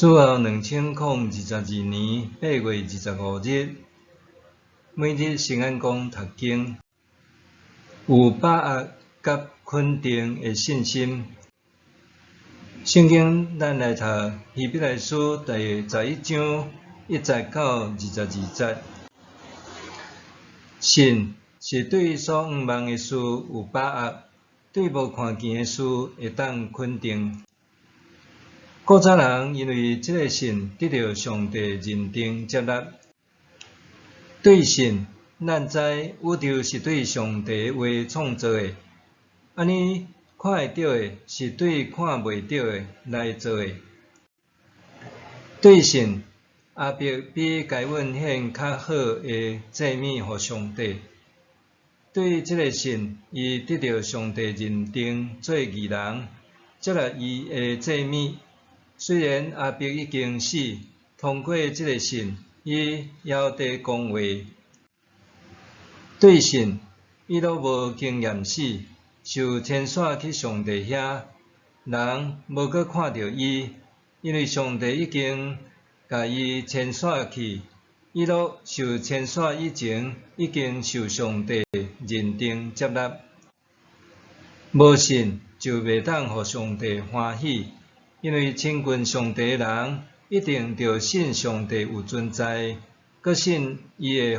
主後2022年8月25日，每日聖安公讀經，有把握佮肯定的信心。聖經咱來讀希伯來書第11章1節到22節。信是對所向望的事有把握，對無看見的事會當肯定。古早人因為這个信得著上帝認定接納。對信，咱知宇宙是對上帝的話創造的，按呢看會著的是對看袂著的來做的。對信，亞伯比該隱獻較好的祭物予上帝。對這个信，伊得著上帝認定做義人，接納伊的祭物。雖然亞伯已經死，通過這个信，伊猶佇講話。對信，以諾無經驗死，受遷徙去上帝遐，人無閣看著伊，因為上帝已經共伊遷徙去。以諾受遷徙以前，已經受上帝認定接納。無信就袂當予上帝歡喜，因為親近上帝的人，一定著信上帝有存在，閣信伊會予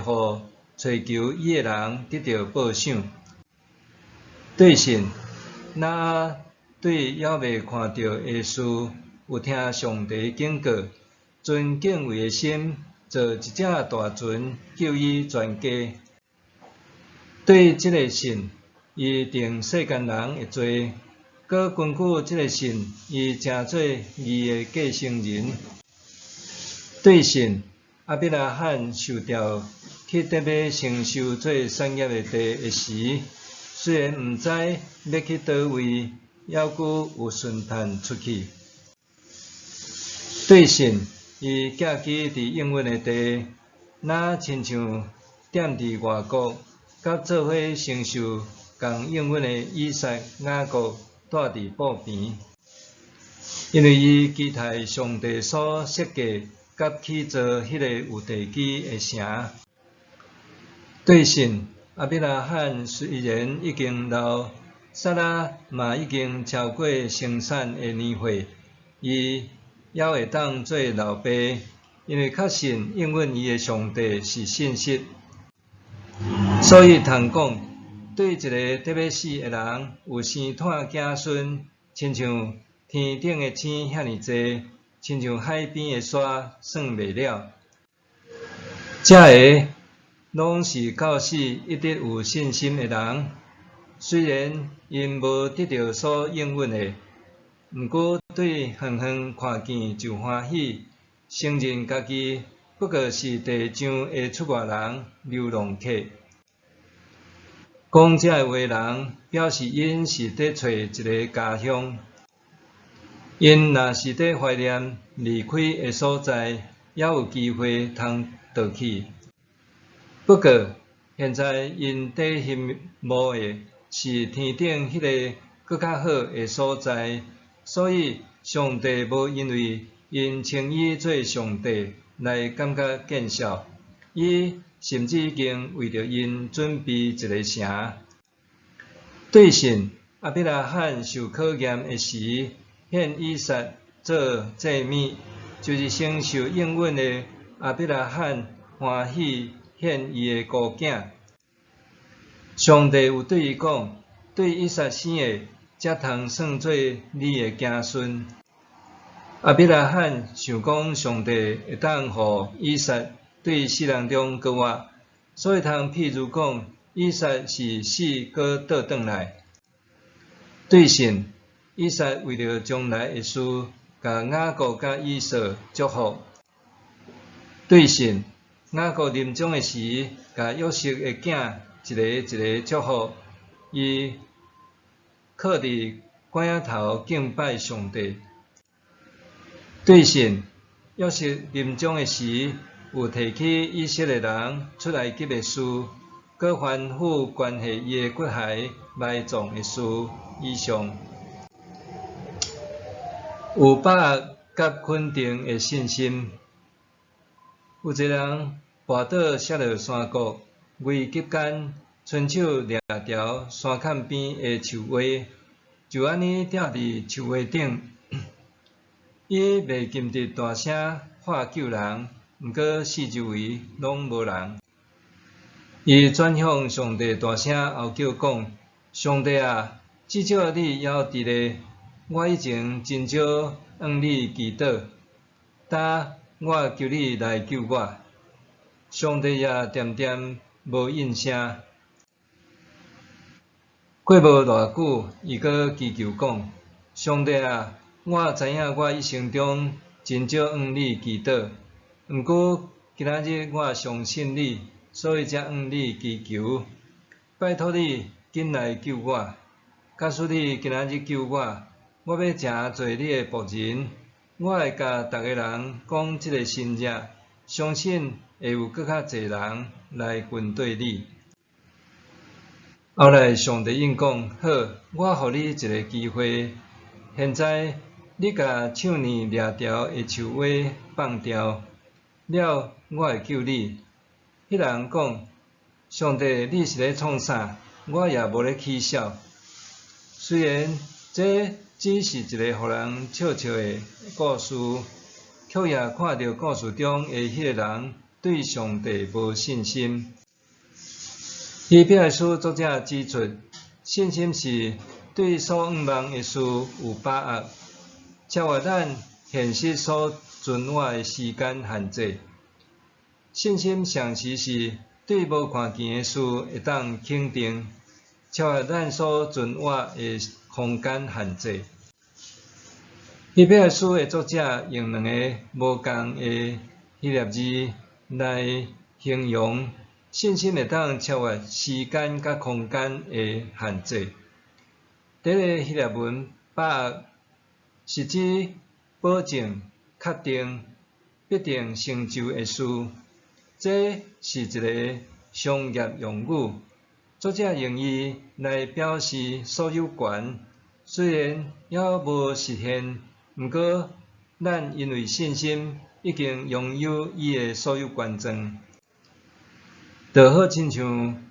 揣求伊的人得著報賞。對信，挪亞對猶未看著的事，有聽上帝警告，存敬畏的心，造一隻大船救伊全家。對這个信，伊定世間人的罪，閣根據這个信，伊成做義的繼承人。對信，亞伯拉罕受召去得欲承受做產業的地的時，雖然毋知欲去佗位，猶閣有順趁出去。對信，伊寄居佇應允的地，若親像踮佇外國，佮做伙承受仝應允的以撒、雅各蹛佇布棚。因為伊期待上帝所設計佮起造彼个有地基的城。對信，亞伯拉罕雖然已經老，撒拉嘛已經超過生產的年歲，伊猶會當做老爸，因為確信應允伊的上帝是信實。所以通講，對一个得欲死的人，有生湠子孫，親像天頂的星遐爾濟，親像海邊的沙，算袂了。這个攏是到死一直有信心的人，雖然𪜶無得著所應允的，毋過對遠遠看見就歡喜，承認家己不過是地上的出外人、流浪客。講這个話的人，表示𪜶是佇揣一个家鄉。𪜶若是佇懷念離開的所在，猶有機會通倒去。不過，現在𪜶佇欣慕的是天頂彼个閣較好的所在，所以上帝無因為𪜶稱伊做上帝來感覺見笑，伊甚至已經為著𪜶準備一个城。對信，亞伯拉罕受考驗的時，獻以撒做祭物，就是承受應允的亞伯拉罕歡喜獻伊的孤囝。上帝有對伊講：對以撒生的，才通算做你的子孫。亞伯拉罕想講上帝會當予以撒對死人中閣活，所以通譬如講，以撒是死閣倒轉來。對信，以撒為著將來的事，共雅各佮以掃祝福。對信，雅各臨終的時，共約瑟的囝一个一个祝福，伊靠佇竿仔頭敬拜上帝。對信，約瑟臨終的時，有提起以色列人出埃及的事，閣吩咐關係伊的骨骸埋葬的事。以上。有把握佮肯定的信心。有一个人跋倒摔落山谷，危急間，伸手掠牢山崁邊的樹丫，就按呢吊佇樹丫頂。伊袂禁得大聲喊救人，毋過四周圍攏無人。伊轉向上帝大聲哀叫講：上帝啊，至少你猶佇咧，我以前真少向你祈禱，今我求你來救我。上帝也恬恬無應聲。過無偌久，伊閣祈求講：上帝啊，我知影我一生中真少向你祈禱，毋過今仔日我相信你，所以才向你祈求。拜託你緊來救我。假使你今仔日救我，我欲成做你的僕人，我會共逐个人講這个神跡，相信會有閣較濟人來跟綴你。後來上帝應講：好，我予你一个機會，現在你共手呢掠牢的樹丫放掉，了我會救你。彼人講：上帝，你是咧創啥？我也無咧起痟。雖然這只是一个予人笑笑的故事，卻也看著故事中的彼个人對上帝無信心。希伯來書作者指出，信心是對所向望的事有把握，超越咱現實所存活的時間限制。信心常時是對無看見的事會當肯定，超越咱所存活的空間限制。希伯來書的作者用兩个無仝的希臘字來形容信心會當超越時間佮空間的限制。第一个希臘文把握是指保證、確定、必定成就的事，這是一个商業用語。作者用伊來表示所有權，雖然猶無實現，毋過咱因為信心已經擁有伊的所有權狀。就好親像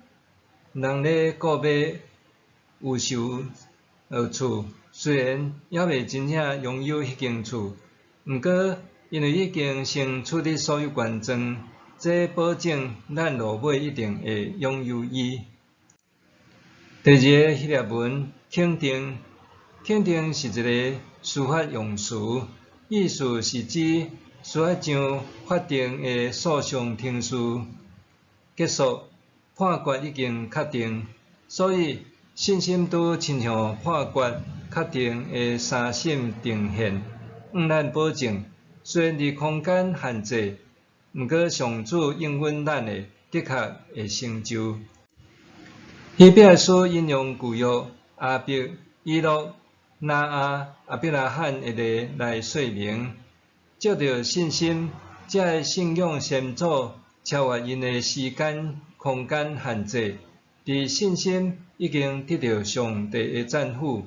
人咧購買預售厝，雖然猶未真正擁有彼間厝，毋過因為已經先取得所有權狀，這保證咱落尾一定會擁有伊。第二个希臘文肯定，肯定是一个司法用詞，意思是指司法上法定的訴訟程序結束，判決已經確定，所以信心拄親像判決確定的三審定讞，向咱保證，雖然佇空間限制，毋過上主應允咱的，的確會成就。希伯來書引用舊約亞伯、以諾、挪亞、亞伯拉罕的例來說明，藉著信心，這个信仰先祖超越𪜶的時間、空間限制，佇信心已經得著上帝的讚許。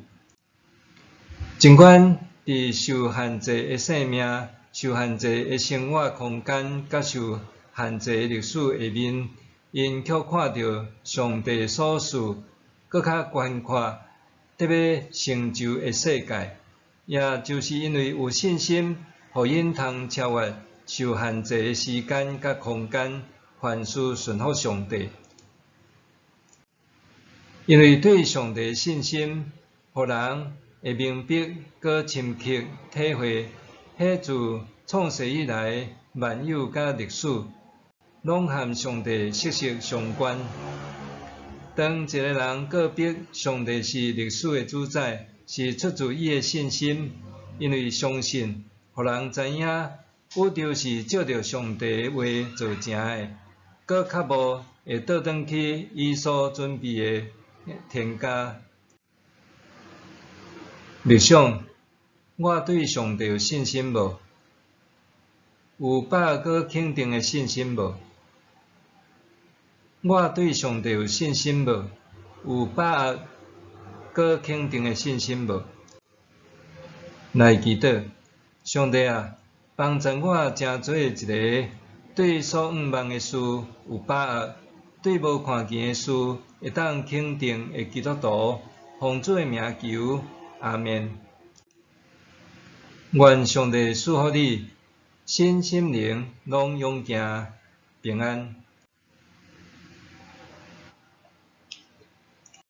儘管佇受限制的生命、受限制的生活空間，佮受限制的歷史下面，𪜶卻看著上帝所賜閣較寬闊、得欲成就的世界。也就是因為有信心，予𪜶通超越受限制的時間佮空間，凡事順服上帝。因為對上帝的信心，予人會明白閣深刻體會，彼自創世以來萬有佮歷史，攏和上帝息息相關。當一个人告白上帝是歷史的主宰，是出自伊的信心，因為相信，予人知影宇宙是照著上帝的話造成的，閣較無會倒轉去伊所準備的天家。默想，我對上帝有信心無？有把握閣肯定的信心無？我對上帝有信心無？有把握閣肯定的信心無？來祈禱。上帝啊，幫助我成做一个對所向望的事有把握，對無看見的事會當肯定的基督徒。奉主的名求，阿們。願上帝賜福你，身心靈攏勇健平安。